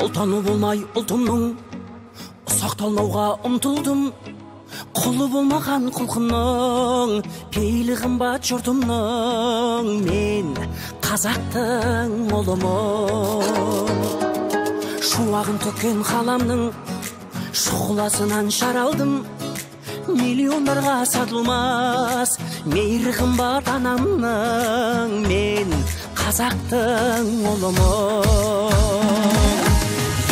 Ұлтаны болмай ұлтымның ұсақталмауға ұмтылдым. Құлы болмаған құлқынның, пейілі қымбат жұртымның. Мен қазақтың ұлымын. Шуағын төккен қаламның шұғыласынан жаралдым. Миллиондарға сатылмас мейірі қымбат анамның. Мен қазақтың ұлымын.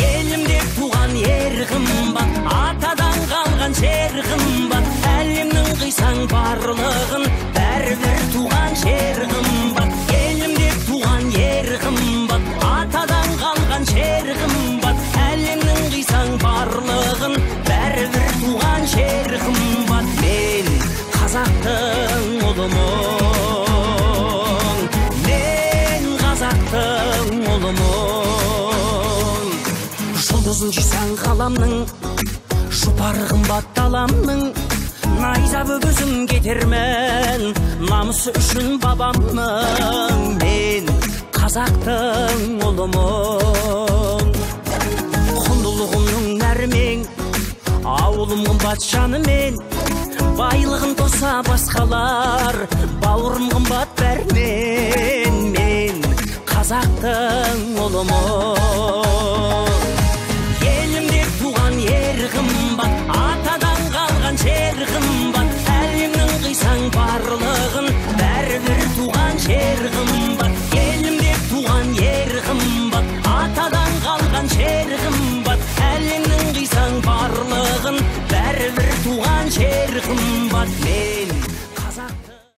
Елімде туған ер қымбат, атадан қалған жер қымбат. Әлемнің қисаң барлығын, бәрібір туған жер қымбат. Елімде туған ер қымбат, атадан қалған жер қымбат. Әлемнің қисаң барлығын, бәрібір туған жер қымбат. Мен қазақтың ұлымын. Мен қазақтың ұлымын. Жұлдызын жисаң ғаламның, жұпары қымбат даламның. Найза өгізім кетермін, намысы үшін бабамның. Мен қазақтың ұлымын. Құндылығымның нәрімен, ауылым қымбат жанымен. Байлығын тоса басқалар, бауырым қымбат бәрінен. Мен қазақтың ұлымын. Елімде туған ер қымбат, атадан қалған жер қымбат. Әлемнің қисаң барлығын, бәрібір туған жер қымбат. Елімде туған ер қымбат, атадан қалған жер қымбат. Әлемнің қисаң барлығын, бәрібір туған жер қымбат. Мен